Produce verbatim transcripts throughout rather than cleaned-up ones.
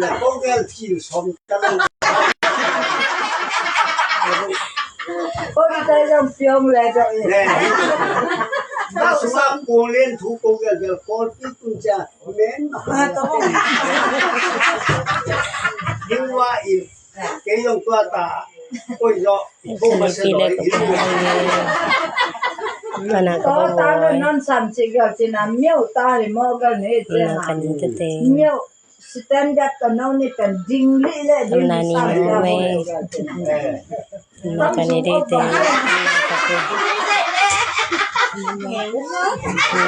la kong gel thil som ka lo. Kong tai jong piong le jong. Ne. Ka suma kong len thu kong gel gel kol pi tun cha men. Ding wa i. Kei jong tua ta. Koi jo. Ko ma se lo. Kana ka ba ta lo non sam chi gel chi na miau ta ri mo gel ne che na. Kana kan te. Miau. Standard ka no ni kan ding li le ding. Amna ni sam mo gel me. Gel. Na kan ni de te.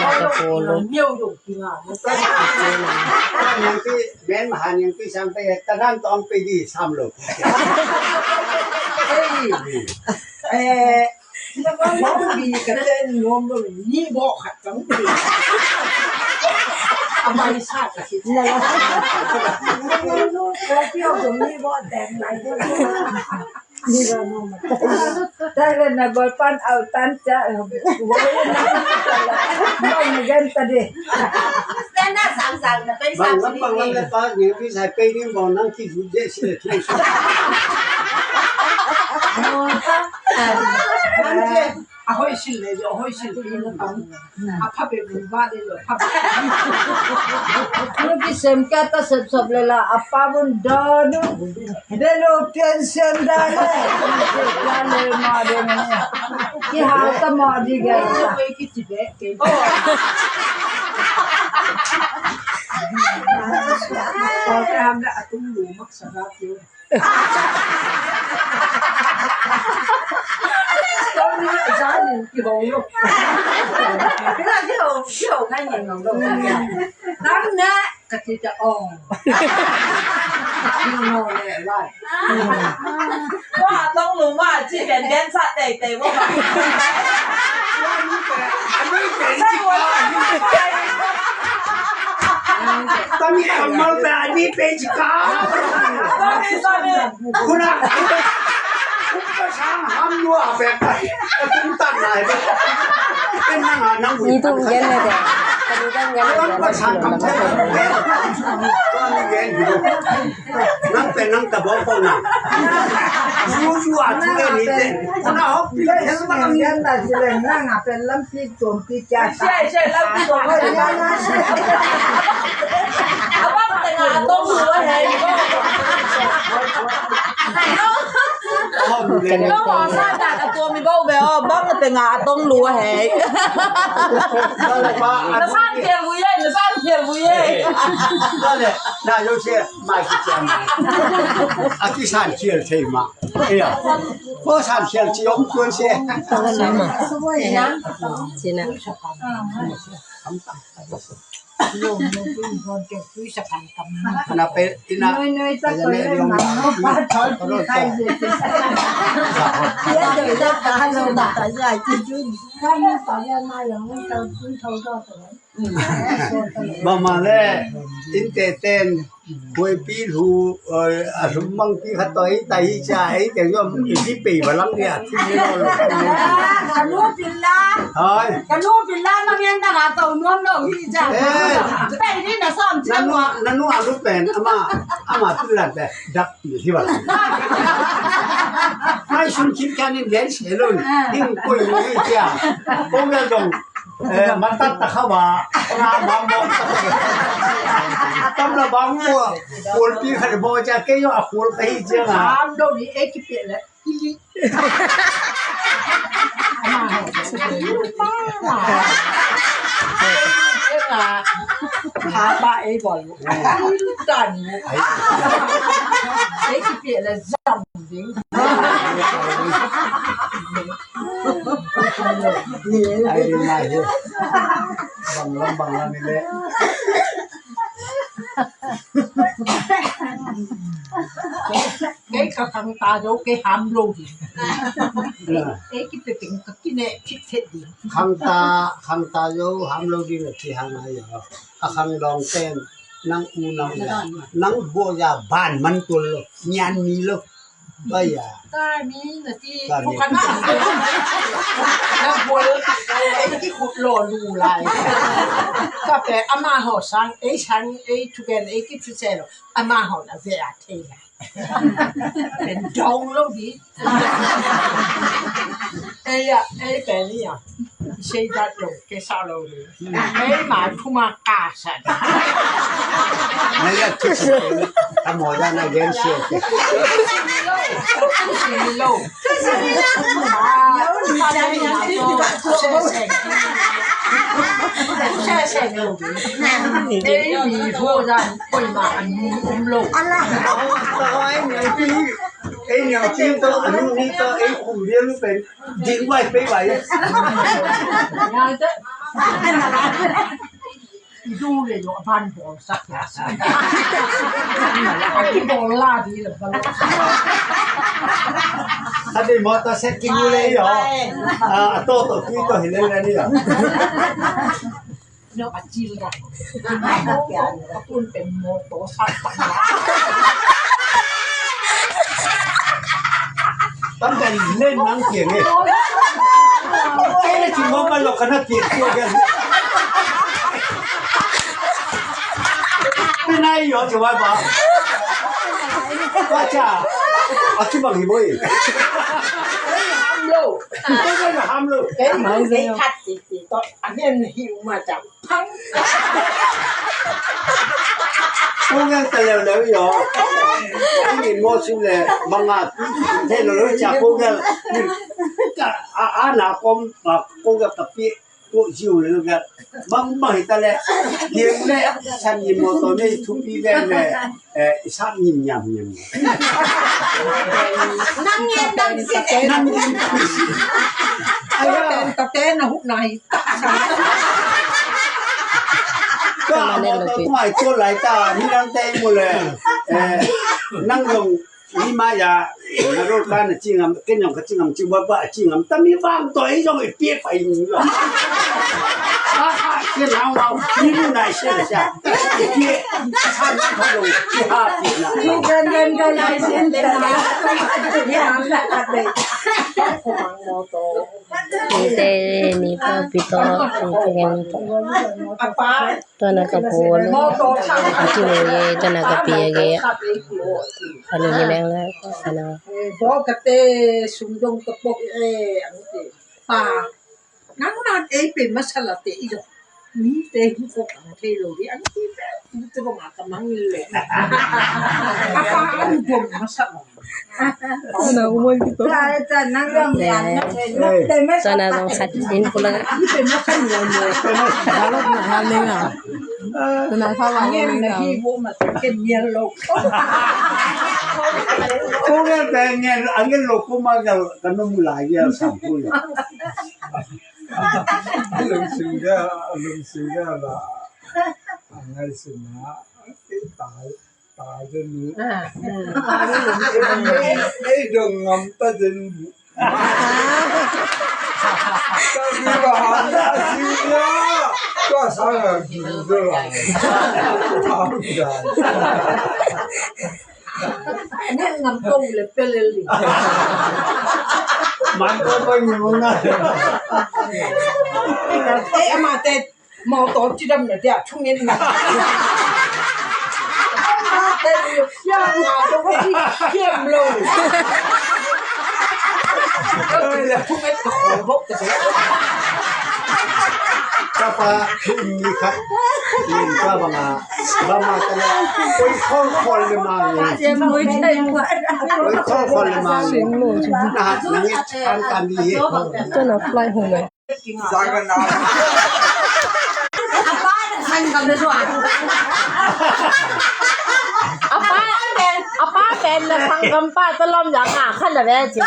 Na ka polo. Miau jong ki na. Yang ki ben han yang ki sang pe ta nan tong pe di sam lo. Eh, na ba mo bi ka ten nom lo ni bo khat tang. Amai sa ka ki. Na. Ka ki o ni bo ten lai. Tara na gol pan au tan cha. Bang na gan ta de. Stand up sang sang na pe sang. Bang lam bang lam le pa ni pi sai pe ni bang nang ki ju de si le tu. Nang je. A hoi sil le, a hoi sil le. A pha be bu ba de lo, pha be. Nu ki sem ka ta sem sop le la, a pa bun do nu. De lo pian sem da le. Ya le ma de ne. Ki ha ta ma di ga. Ki ti be, ki. Ko ka ham da atum lu mak sa ga ki. Kau ni zanin ki hong lo. Kena ki hong, ki hong kan yang hong lo. Nang na kati ta ong. Ki hong lo le lai. Wa tong lu ma chi ben ben sa tei tei wa. Tami kamal pe ani pe chi ka. Sorry, sorry. Kuna. Ka sang ham nua be ka. Ka tung tan nai be. Ken nang a nang wi. Ni tung gen ne de. Ka ni tung gen ne de. Ka sang kam the. Ka ni gen. Nang pen nang ta bawk ko na. Zu zu a thu le ni te. Kuna hop pi le hel ma nang. Nang a pen lam pi tuam pi kya sa. Share, share, lam pi tuam. Abang tengah atong lu he. Lo ma sa ta ka tuam mi bau be o. Bang tengah atong lu he. Na san kial bu ye, na san kial bu ye. Na yo share. Mai ki chiam mai. A ki san chial thei ma. Ia. Ko san chial chi om tuan se. Sina. Sina. Na pe ina. Noi noi ta ko le ma no pa thol pi kai je. Ye de da ka lo da. Ya ki ju. Ka no pa ya ma ya mo ta kun thol do to. Bang ma le, in te ten, koi pi lu, eh, a sum mang pi khat toh, i ta i cha, i te yom, i pi pe ba lam dia, ti ni lo lo. Ka nu pin la. Hai. Ka nu pin la, nang yang ta na tau nuam lo hi cha. Eh. Pe ni na som cha. Na nu, na nu a lu pen, ama, ama pin la pe, dak pi hi ba. Mai sun kim kan in den se lo, ding koi ni cha. Kong na dong. Eh, mata ta kha ba, na bang bang. Tam na bang mo, kol pi khat bo cha ke yo a kol ka hi cha na. Am do ni e ki pe le. Ili. Ha ba e bol. Tan. E ki pe le zam ding. Ai, mai. Bang lam, bang lam ni le. Kei ka khang ta zo, kei ham lo di. Kei ki pe peng ka ki ne thit thet di. Khang ta, khang ta zo, ham lo di na ki ham ai ya. A khang dong ten, nang u nang ya. Nang bo ya ban man tul lo, nyan mi lo. Bai a. Ka mi na ti. Ka mi. Ko ka na. Na bol. Ei ki khut lo lu lai. Ka pe ama ho sang, ei sang, ei thugen, ei ki thu se lo. Ama ho na ve a thei lai. Pen dong lo di. Ei a, ei pen ni a. Sei dat lo, ke sa lo di. Ei ma thu ma ka sa. Nei a tu se. A mo da na gen se. Lo. Lo. Sa se lo. Sa se lo. Ei mi ho da. Koimah a nu um lo. Ei niang chin toh, a nu ni toh, ei kum bial nu pen, ding vai pei vai. Ngal te. Du le lo ban bol sak ya sa. Aki bol la di le bol. Adi mo ta set ki mu le yo. Ah, to to ki to hi le le ni yo. No, a chil ra. A tun pen mo to sa pa. Tam pen len nang kiang e. Kei na chi mo ba lo ka na kiang kiang. Pen ai yo chi wa ba. Ba cha. A chi bang hi boi. Ham lo. Ko na ham lo. Kei, kei khat ti ti to. A men hi ma cha. Ko ngal ta leu leu yo. Ni mo su le manga. Te lo lo cha ko ngal. Ka a a na kom ma ko ngal ka pi ko jiu le ngal. Bang bang hi ta le. Ni le san ni mo to ne thu pi le le. Eh, i sap nyim nyam nyam. Nang ngen nang se. Nang ngen. Ai ya. Ka ten ka ten na huk nai. Ka ma to mai to lai ta ni nang te mu le. Eh, nang dong ni ma ya. Na ro ka na chingam, ken yong ka chingam, chingam ba chingam. Ta mi bang to i yong i pie pa i ni. Ha ha, ken nang wa, ni nu nai se se. Pie, sa ni ka lo, ki ha pi na. Ni gan gan gan nai se se. Ni ang la ka be. Ni te, ni pa pi to, ni te ni to. Apa? Tuana ka pu, a chi mu ye, tuana ka pi ye. Anu ni meng la, anu. Bo ka te sum dong ka pok e, ang te. Pa, nang na ei pe masala te i do. Mi te hu ko ang te lo di, ang te pe, tu ko ma ka mang le. Apa ang dong masala. Sana umur gitu. Sana dong khat din pula. Sana kawan. Ko ngal ta ngal angel lo ko ma ngal kanu mulai ya sampu ya. Lung singa, lung singa la. Angai sina. Kita. Tazen ni. Ah, hmm. Ei, ei dong ngam tazen ni. Tapi bahan tak sih ya. Kau salah juga lah. Tahu dah. Ni ngam kau le pelel ni. Man kau kau ni mana? Eh, ama te. Mawtaw chidam na dia thungen na. Ya, nga dong hi hiam lo. Thungen ka khol bok ka. Ka pa thum ni khat. Nin ka banga. Bama ka la. Oi khol khol le ma ni. Oi khol khol le ma ni. Na hat na ngi an kan di he. Tuana fly home. Apa, apa pen na sanggam pa talom ya nga khan na ve chi.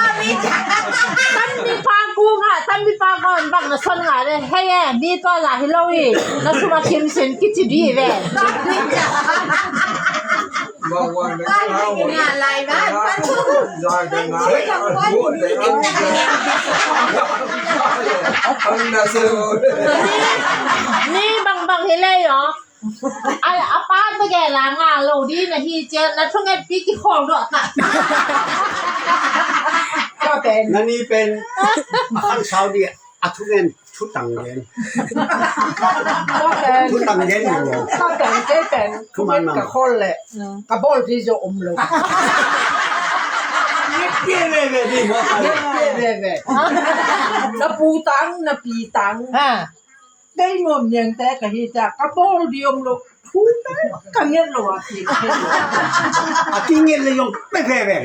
Tampi pa ku nga, tampi pa ko bang na son nga le. Hei e, mi to la hi lo i. Na suma kim sin kichi bi ve. Ni bang bang hi le yo. Ai, apa ta ge la nga lo di na hi che, na thunget pi ki khol do ta. Ka pen. Nani pen. A khan sau di a thu ngen, thu tang ngen. Ka pen. Thu tang ngen ni lo. Ka pen, ke pen. Thu man mang. Ka khol le. Ka bawl di zaw om lo. Nget ve ve di mo. Nget ve ve. Na pu tang, na pi tang. Ha. Kei nuam niang te ka hi ta, ka bawl di om lo. Thu te ka nget lo a ki. A ki nget le yong pe pe pe.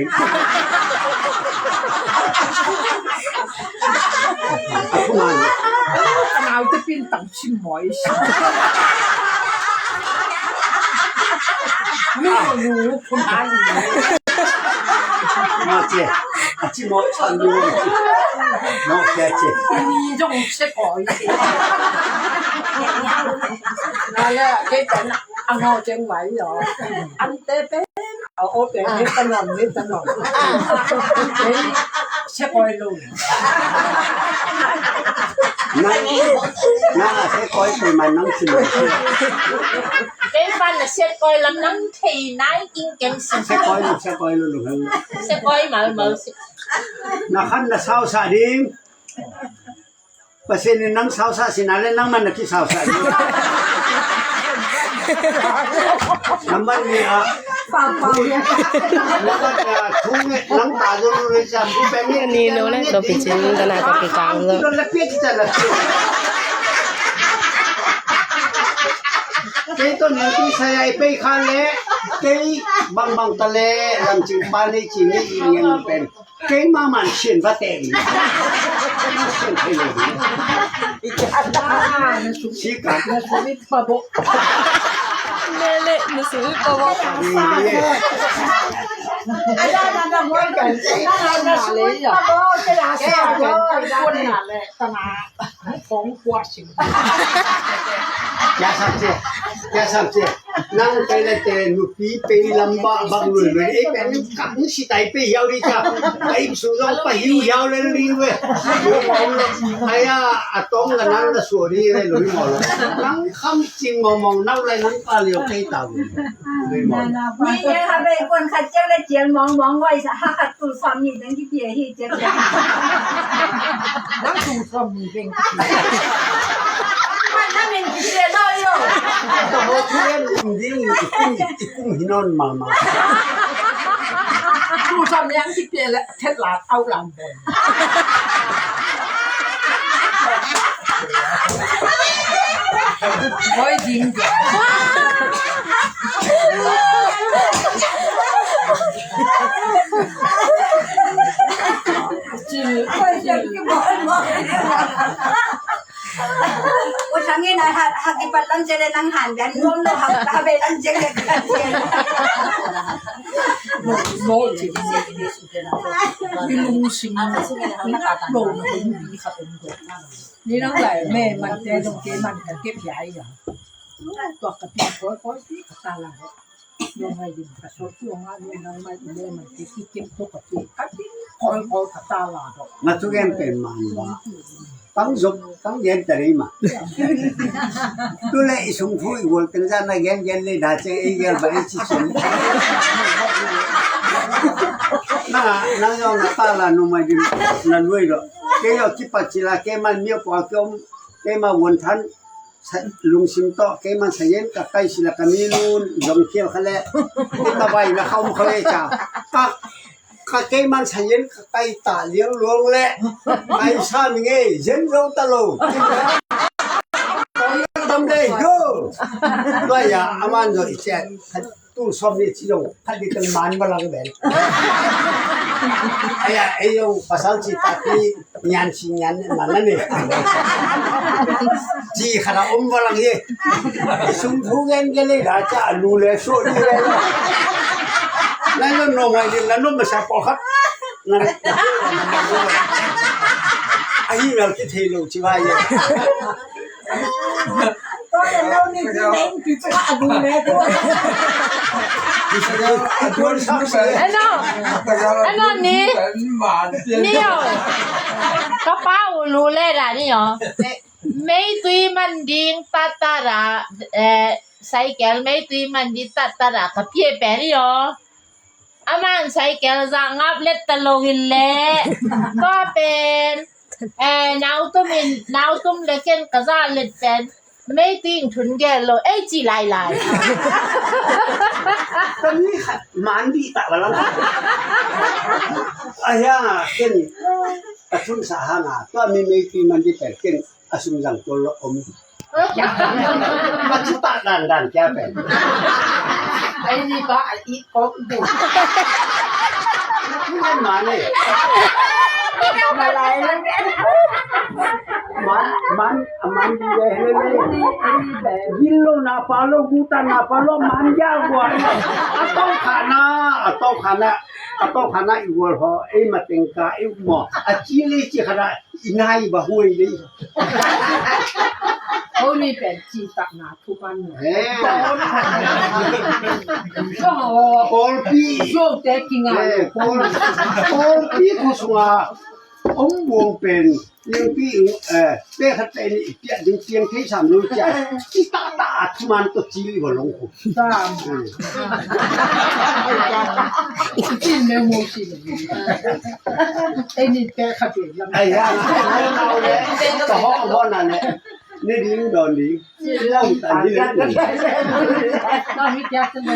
A thu man. Ka nau te pin tang chim moi. Mi lu. Maw che, a chi maw chan lu. Maw che che. Ni zong che koi. Na le, ke tan a ngau cheng wai yo. An te pe, a o pe, ni ta nom, ni ta nom. Che koi lu. Na, na, che koi pe man nang chi maw. Kei pan na set koi lam nang thei nai king kem sin. Set koi lu, set koi lu lu hang. Set koi mal mal si. Na khan na sau sa ding. Pasian in nang sau sa sin a le nang man na ki sau sa ding. Number ni a. Number ni a. Thung nang ta zo lu le sa bu pe ni. Ni no le to pi chin ta na ka pi kang zo. Don le pe ki ta la. Kei toh niangpi sa ya i pei kha le, kei bangbang ta le, lam ching pa nei ching ni i niang pen. Kei ma man sian va te ni. Sian te ni. Si ka. Lele, na sui pa bo. Kong kuat sing. Kia sam che, kia sam che. Nang te le te nupi pe lam ba bang lui lui. Ei pe nu kap nu si tai pe yau di cha. Ei su zong pa hiu yau le li we. Aya, a tong ka nang na su di le lui mo lo. Nang kham ching mong mong nau lai nang pa liu kei ta. Lui mo. Ni ye ha be kon khat che le chial mong mong wai sa ha khat tu sam ni dang ki pia hi che. Nang tu sam ni dang. Mana min kisi lo yo. Ho tu em ding ni kum, kum hinon mama. Tu sam yang kisi le thet la au lam ben. Hoi ding. Ua sangin a ha, ha kipat lam chele nang han dan nuam lo ha, ha be lam chele. Ni nang lai me man te dong ke man ka ke piai ya. Tua ka pi koi koi pi ka ta la. Nong mai din ka so su nga ni nang mai le man ke ki kim to ka pi ka pi koi koi ka ta la do. Nga tu gen pen man ba. Tang zop tang gen ta ri ma. Tu le i sung phu i gol teng za na gen gen le da che i gel ba i chi sun. Na na yo na ta la nong mai din na lui do. Ke yo ki pa chi la ke man mi ko a ke om ke ma won than. Sa, lungsim toh, keiman sayen ka kai sila ka mi lun, zong kial kha le, kita bai na kha um kha le cha. Ka, ka keiman sayen ka kai ta liang luang le, kai sa mi ngei, zen zong ta lo. Dam de, go. Tua ya, aman zong i che. Tu som ni chi lo, khat di teng man ba lang ben. Aya, ei yo, pasal chi ta pi, nyan chi nyan, man na ni. Chi khat a om ba lang ye. Sung phu gen gen le, da cha lu le, so lu le. Na lo no mai le, na lo ma sa po khat. Na le. Ahi ngal ki thei lo chi ba ye. Ano, ano ni, ni yo. Ka pa u lu le ra ni yo. Meitui man ding ta ta ra, eh, cycle meitui man ding ta ta ra ka pia pe ni yo. Aman cycle zak ngap let ta lou in le. Tua pen. Eh, nautum in, nautum le ken ka zak let pen. Mei ting thun gel lou. Ei chi lai lai. Tani khat man di ta balang. Ahia ken. Ka thun sa hang a. Tua mi mei ting man di pen ken. A sum zang tol lou om. Ka chu ta dan dan kia pen. Ai ni ba a i kok du. Ni man ne. Malai le. Man, man, man di le le le. Gillo na palo, guta na palo, man ya gua. Atau khana, atau khana, atau khana i gol ho, ei mateng ka, ei mo. A chi le chi khana. Inai ba huai le. Honi pen chi tak na thu man. Eh. Kolpi. Zo te kinga. Eh, kol-, kolpi ko sua. Om buang pen. Yang pi, eh, pe khat pen i pia ding piang thei sam lou chia. Chi tak tak thu man to chi li ba long ko. Sam. Hmm. Chin me mo si. Ei ni te kha pe lam. Ai ya, ka ho ho na ne. Ni ding don ding. Lam tan ding. Ka mi kya se le.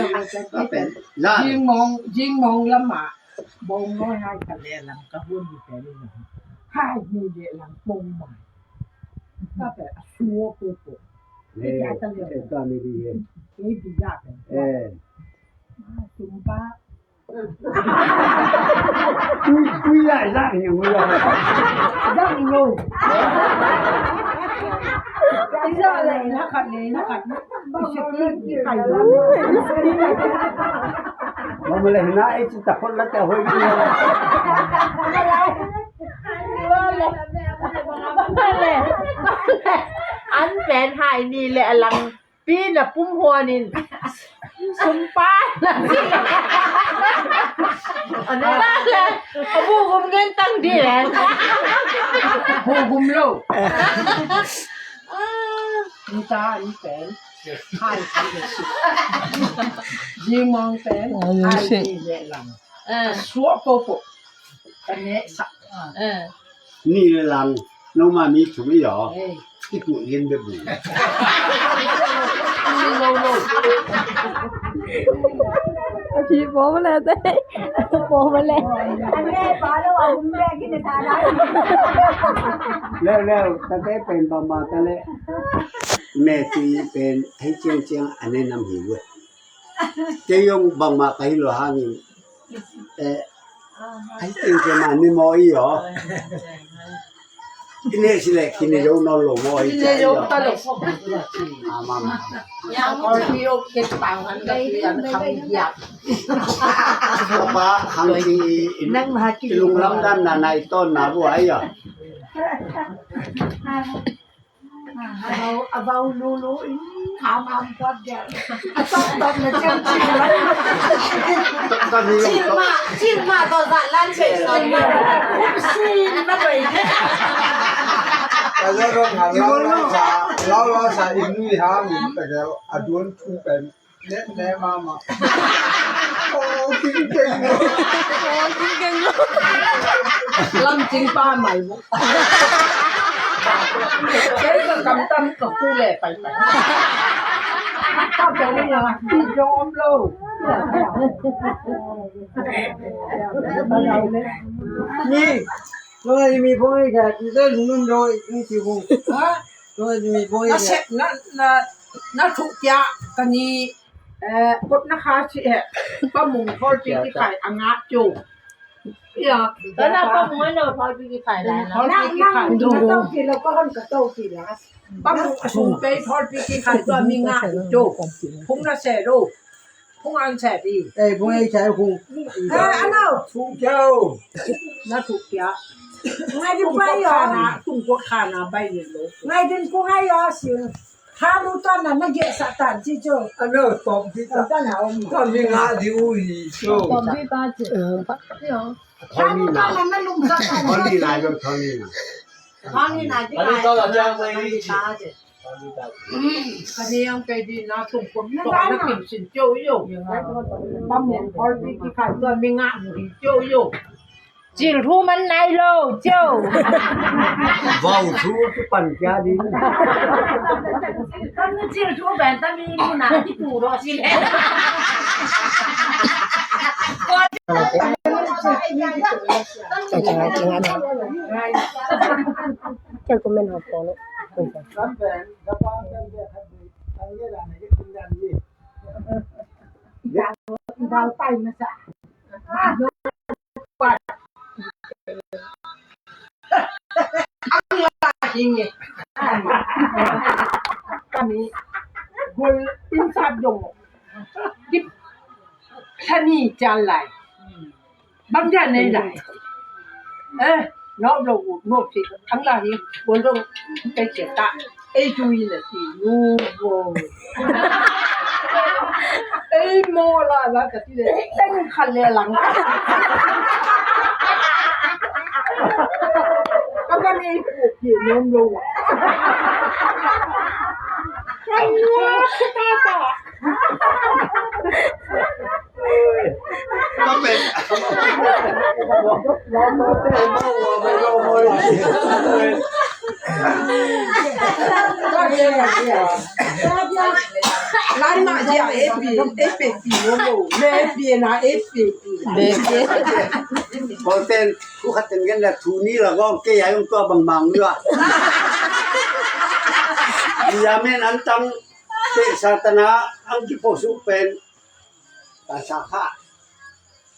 Ka pen. La. Jing mong, jing mong lam ma. Bong noi hai ka le lam ka hun ni pe ni. Hai ni le lam bong ma. Ka pe a suo po po. Ni kya se le. Ka ni di ye. Ni di ya pe. Eh. Ma sum pa. Tui, tui lai zak ni, tui lai. Zak ni. Zak lai, na khat ni, na khat ni. Ba ma le hina e chi ta khol la ta hoi ni. An pen hai ni le alang. Pi na pum huan in. Sum pa. Ana. Ana. Abu gum gen tang di le. Bu gum lou. Ni ta ni pen. Hai ni le si. Jing mong pen. Ai, hai ni si. Ni le lang. Ah. Suak po po. Ka ne sa. Ah. Ni le lang. Noma mi thum i yo. Eh. I ku yen be bu. A chi bom le te. Bom le. Ane, palo, a bum le, ki ne ta la. Leo, leo, ta te pen ba ma ta le. Me ti pen, hei chiang chiang, ane nam hi we. Kei yong bangmah ka hilou hangin. Eh, ai, teng ke ma ni mo i yo. I ne si le, ki ne yo no lo mo i. Ki ne yo ta lo. Ama, ama. Yang ko ki yo ke tang an ka ki an kham ya. Pa, hang ki. Nang ma ki. Lunglam dan na nai ton na bu ai yo. A vau, a vau lulu in, ham ham kuat dia. A tok tok na chiang chiang lai. Chin ma, chin ma to za lan che so ma. Chin ma bai. Ka za rong ha lau lau sa, lau lau sa in nui ha min ta gel, a duan thu pen. Net ne mama. Oh, king keng lo. Oh, king keng lo. Lam ching pa mai mo. Kei ka kam tam ka ku le pai pai. Ka pai ni la, ki jom lo. Ni, lo ni mi poi ka, ki lo nun lo, ni ki poi. Ha? Lo ni mi poi ka. Na se, na, na, na thu kia, ka ni. Eh, kot na kha si eh. Pa mung thol pi ki khai a nga chu. Ya. Ka na pa mung no thol pi ki khai lai na. Thol pi ki khai. Nang, nang, ka tau ki la, ka hon ka tau ki la. Pa mung a sung pe thol pi ki khai tua mi nga chu. Phung na se lo. Phung an se di. Eh, phung ai se phung. Eh, ano. Phung kiao. Na thu kia. Ngai di pai yo. Tung kot khana bai ni lo. Ngai din ku ngai yo si. Tha lu tan na na ge sa tan chi cho. A lo tom di ta. Tan na om. Tom di nga di u hi cho. Tom di ta chi. Tha lu tan na na lum sa tan. Tom di na yo tom di na. Tom di na di. Ani ta la jang mai ni chi. Ka niang pe di na tung kum tok na kim sin chou yo. Pam mo kol pi ki khai tua mi nga mu hi chou yo. Chil thu man nai lou chou. Vau thu ki pan kia di. Kan chil thu ban ta mi mu na ki tu ro si le. Chang chang chang. Chang comment hop ko lo. Ang la hing e. Kami gol insap dong. Dip thani chalai. Bang dia nei lai. Eh, no lo no si thang la hi. Gol dong kai che ta. Ei tu i le si nu bo. Ei mo la la ka ti le. Teng kha le lang. Ka ba ni ku ki nom lo. Ka ni ta ta. Lai ma dia epi, epi pi, no, no, me epi na epi pi. Konten, ku khaten gen la thu ni la gong ke ya yung tua bang mang ni wa. Ya men an tang te sa ta na ang ki po su pen. Ta sa kha.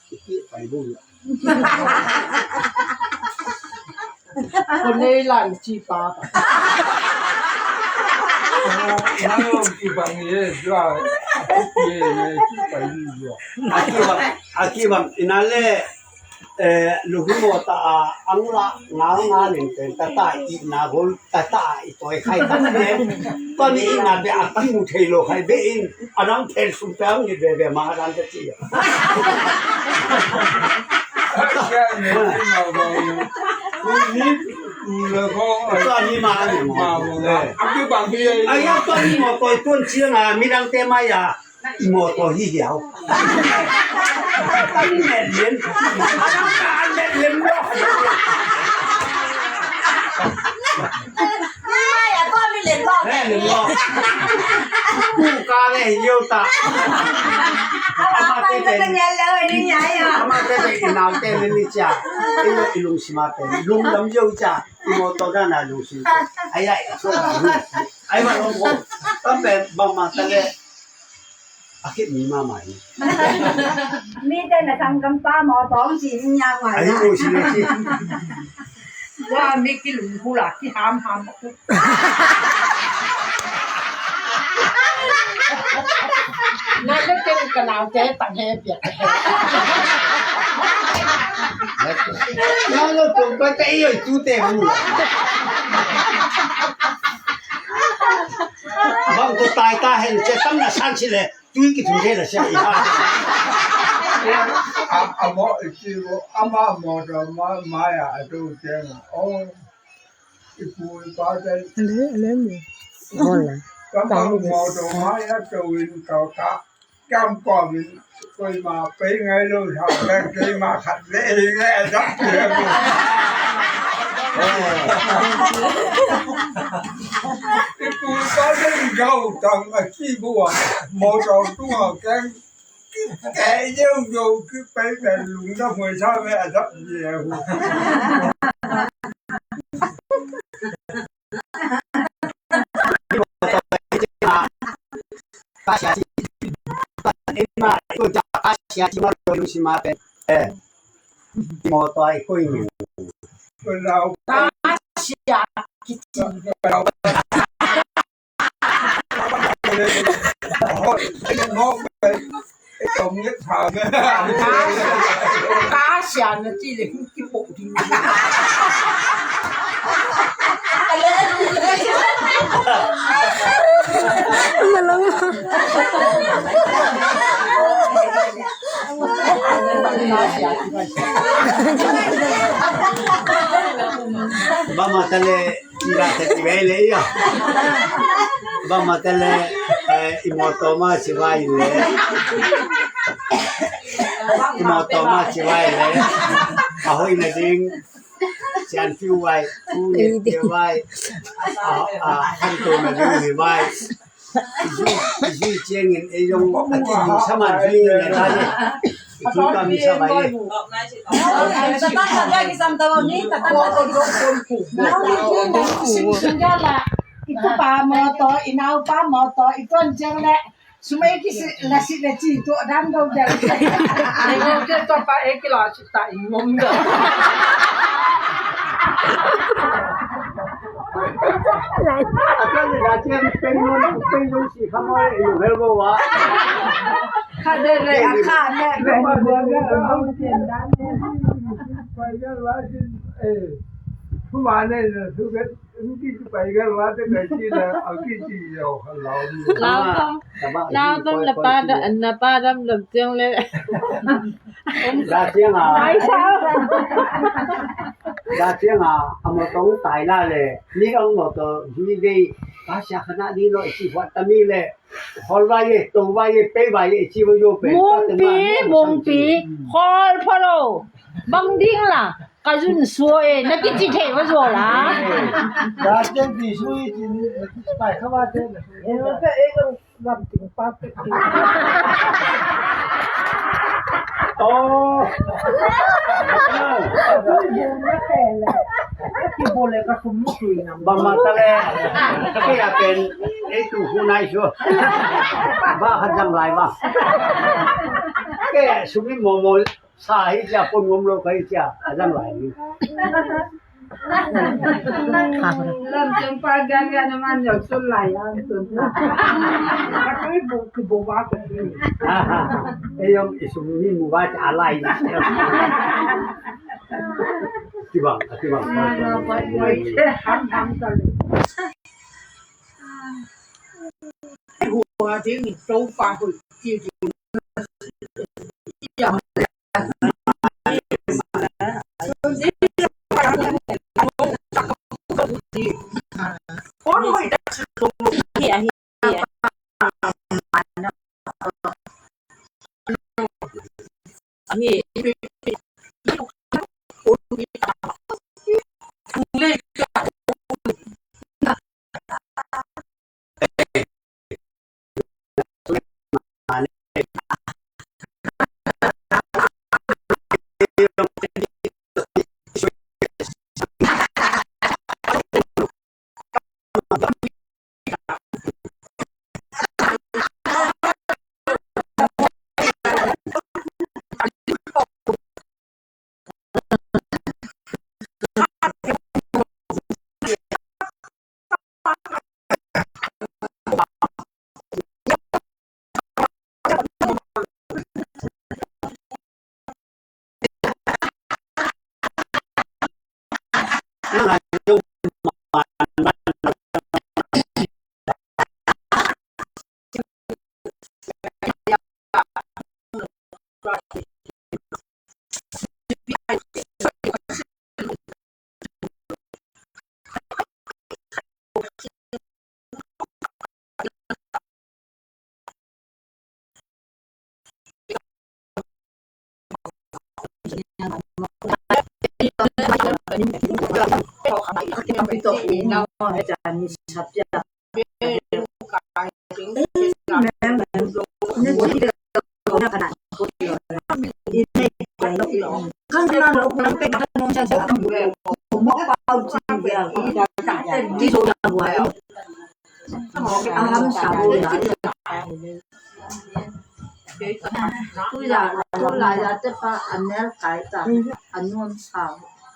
Ki pai bu ya. Kon nei lan chi pa. Na yo ki bang ye jua. Ye ye ki pai bu ya. Aki bang, aki bang inale. Eh, luhi mo ta a, ang la, nga nga ling ten, ta ta i na gol, ta ta i toi khai ta ne. Kon i na be a ki mu thei lo khai be in, anang thel sum pe ang ni be be ma dan te chi. Ni, ni, ni la ko. Kon i ma ni mo. Ma mo la. Aki bang ye. Ai ya kon i mo toi tun chi nga, mi dang te ma ya. I motor hi hiau. An met lem. An met lem lo. Mai a ko mi lem lo. He lem lo. Ku ka le hiau ta. Ama te te. Ama te te i nau te ni cha. I lo i lungsim a te. Lungdam hiau cha. I motor da na lungsim. Ai ai. Ai ma lo mo. Tam pe bang ma ta le. A khit mi mahmah hi. Mi te na tang kam pa mo tong chi ni nya ngai. Ai, na. Ko si le si. Wa mi ki lung hu la ki ham ham. Na le te ka nau te tang he pia. Na lo tong pa te yo tu te hu. Bang tu tai ta hen che tam na san si le. Tui ki tui thei la sia i ha. A, a mo, i chi mo, ama mo to ma, ma ya a to cheng a. Oh, i pu i pa te. Ale, ale mo. Hola. Ka ma mo to ma ya to in ka ka. Kam ko min, koi ma pe ngai lo sa, pe koi ma khat le, le da. I pu i pa te gau tang a chi bua, mo to tu a keng. Kei yeu yeu ki pai pen lungdam huai sa ve a dap yeu. Ka sia na chi le ki po ding. Malang. Ba ma ta le. Kira te ki vai le ya. Ba ma te le, eh, i mawtaw ma chi vai le. I mawtaw ma chi vai le. A hoihna ding. Sian fiu vai. U ne te vai. A, a, han to na ding ni vai. I zui, i zui chiangin ei zong a ti ding saman zui ni na ta ni. I tu kam sa vai ni. I tu pa mawtaw, i nau pa mawtaw, i tuan chiang le. Sumai ki si, la si le chi tu dan dong dan. Ni ko ke to pa e ki la chi ta i ngom da. A tuan ni la chiang peng nun, peng nun si kha mo e yu hel bo wa. Kha de le a kha ne. Pai ga la si, eh, tu ma ne, tu ke. Lau tom, lau tom na pa da, na pa dam dam chiang le. Da chiang a. Ai sa. Da chiang a, a mawtaw tai la le. Ni ka mawtaw, zui ve. Ka sia khana di lo, si huat ta mi le. Hol vai ye, to vai ye, pe vai ye, chi vai yo pe. Mungpi, mungpi. Hol pholo. Bang ding la. Ka zun suah e, na kichi thei va zo la. Ka te bi sui tin, pai kha va te. E, ka e ka gam ting pa te. Oh. Ki bole ka sum sui na. Ba ma ta le. Ka ya pen, e tu hu nai so. Ba ha jang lai ba. Ke sumi mo mo. Sa hi chia pon ngom lo kai chia, a dang lai ni. Lam chang pa gan gan man yau sun lai ang sun. Ka kai bu ki bu ba ka ni. E yong i sum ni mu ba cha lai ni. Ti bang, ti bang. Ham ham ka. Hua ding ni tou pa hui ti ti.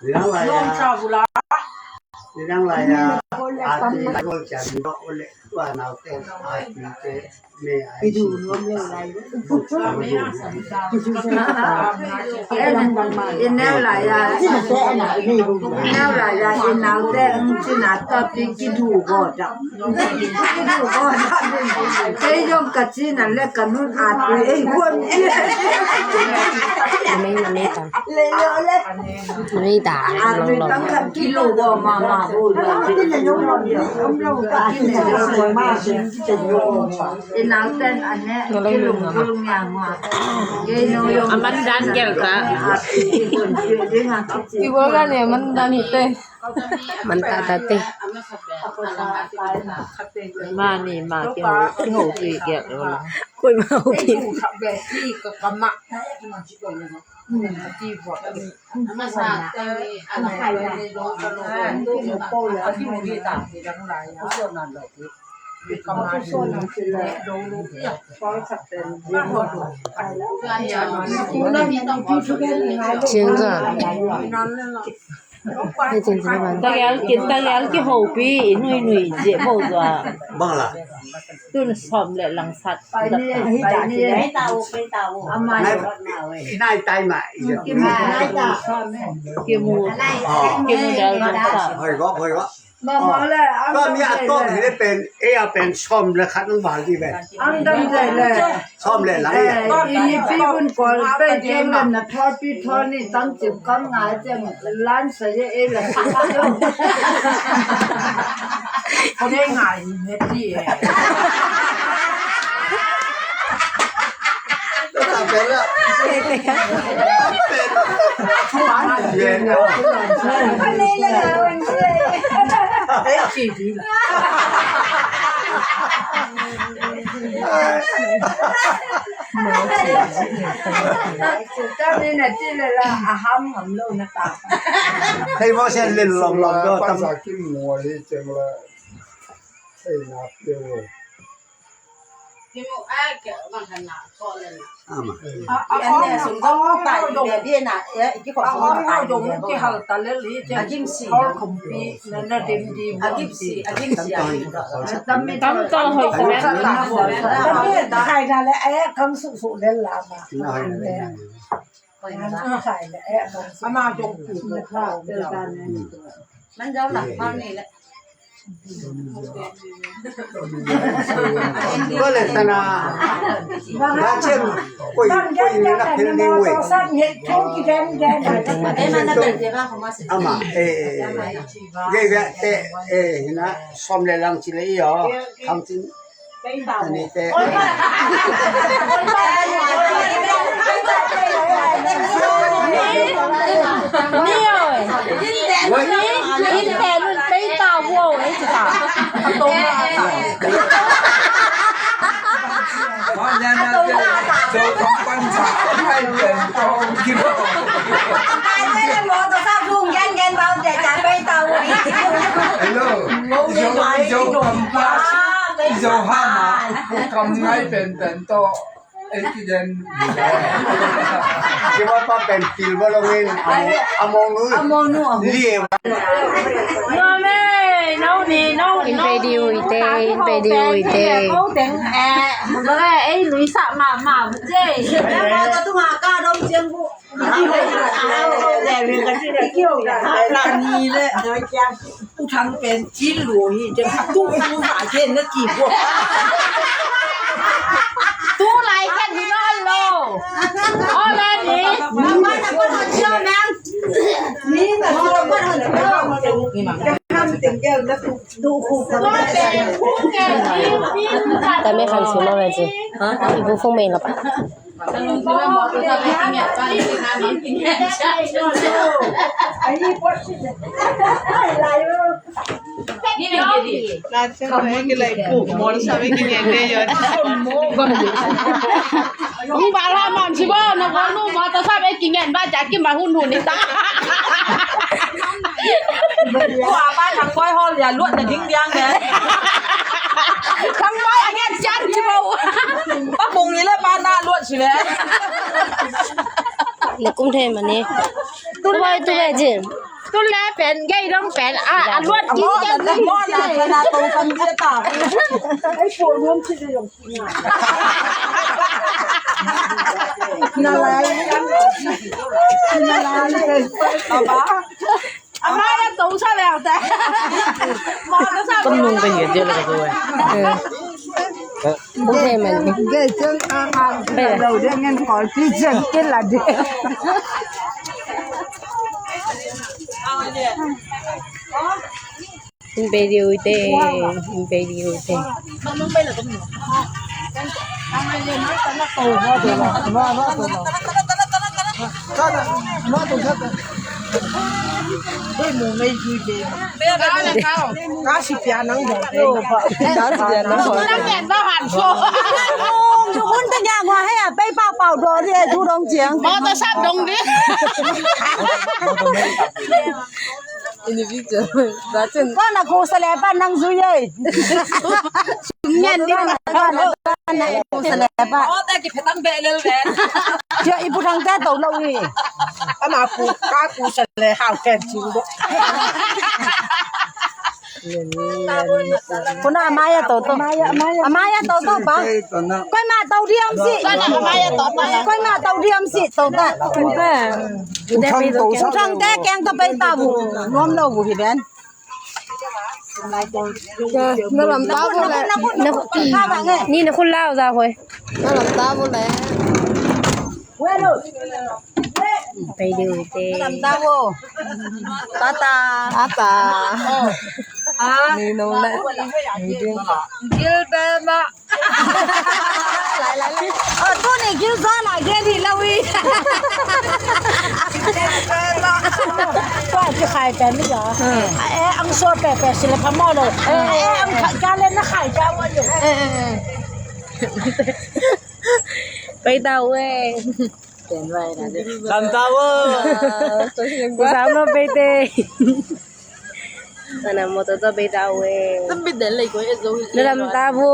Nidang lai a. Nidang lai a. Ati gol chan dok ole tua nau te ati te me ai. I neu lai a. I neu lai a i nau te ng china ta pi ki du go da. Ki du go da. Kei yong ka china le ka nun ati ei gon. Amen, amen. Ni ta, long long. A man dan gel ka. Iwa ka ne man dan te. Man ta ta te. Ma ni ma ki hou, ki hou pi gel lo la. Koi ma hou pi. Chiang ka. Hei, chin chin a ban. Tagail ki, tagail ki hou pi, i nui nui je bo zua. Bang la. Tun sawm leh lang sat. Nai, nai tai ma, i je. Ki mu. Oh. Ki mu dal lang sat. Hoi go, hoi go. Ma, ma le, ang dam le. Ka mi a tok hi le pen, e a pen sawm leh khat nang bal di ve. Ang dam le le. Sawm leh lang. Eh, i ni pi bun kol pe jeng le na thor pi thor ni tang chim kang ngai jeng lan sa ye e la. Ko de ngai ne ti e. Hei, mo sen lin lom lom do tam. Ama. Tam to hoi sa. Khai na le, eh, kam su su le la ma. Khai le, eh, kam su. Ama jong pu. Man jao la ma ni le. Ko le tana. Ba chen koi koi ni na phel ni we. Ama, eh, eh, eh. Ge ge te, eh, hina, sawm leh lang chi le yo. Khang chin. Ani te. Ni oi. Ni, ni te nun pei ta wo, eh, chi ta. Hello. Zo, zo, kam pa. Zo hama. Kam ngai pen pen to. Ei ki den. Kiwa pa pen pil ba lo ngin. Amo, amo nu. Amo nu. Lie. No me, no ni, no. In pe di ui te, in pe di ui te. Ko teng, eh, mo le, ei lui sa ma ma je. Mo to tu ma ka dong siang bu. Ni le, u thang pen chin lu hi, chen tu u ma chen na ki bo. Tu lai kan hi no lo. O le ni. Ni na ko ko. Tame khan sima ve chi. Ha? Ibu phung me la pa. Hung ba la man si bo, na ko nu ma ta sa be ki ngen ba ja ki ma hun hun ni ta. Ko a ba thang koi hol ya luat na ding diang ne. Thang koi a ngen chan si bo. Pa bung ni le pa na luat si le. Le kum the mani. Tu bai tu bai jin. Tu le pen, gei dong pen, a, a luat ki ken. Mo na, mo na, na tong kan dia ta. Ai po luat si de yong. Na lai. Na lai. Aba. Aba ya tong sa le ta. Mo na sa. Kum nung pen ye je le ka tu. Bung thei man di. Gei chang a a lo ding en kol ti chang ti la di. In video te, in video te. Ka si pia nang bo. Ka si pia nang bo. Hun ta nya ngua he a pei pa pau do di tu dong chiang. Ma ta sa dong di. Individual. Kau nak kau selepa nang zui ye. Ngen di. Kau nak kau selepa. Oh, tak kita belel ben. Dia ibu dang ta tau lau ni. Ama ku ka ku sele hau ken ching bo. Kuna maya toto. Maya, maya. Maya toto pa. Koi ma tau diam si. Koi ma tau diam si toto. Uthang te keng to pei ta bu. Nuam lou bu hi ben. Na lam ta bu le. Ni na khun lau za hoi. Na lam ta bu le. Pei diu te. Na lam ta bu. Ta ta. Ta ta. Ni nong le. Gil be ma. Lai, lai, lai. Oh, tu ni gil za la ge ni la wi. Kua ti khai pen ni ya. Eh, ang so pe pe sila pa mo lo. Eh, ang ka le na khai ka wa yo. Pei ta we. Lam ta bu. Ku sam lo pei te. Ana motor to pei ta we. Tam bit den lei ko e zo. Na lam ta bu,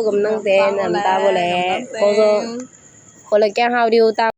gam nang te, na lam ta bu le. Ko zo. Ko le kya hau diu ta.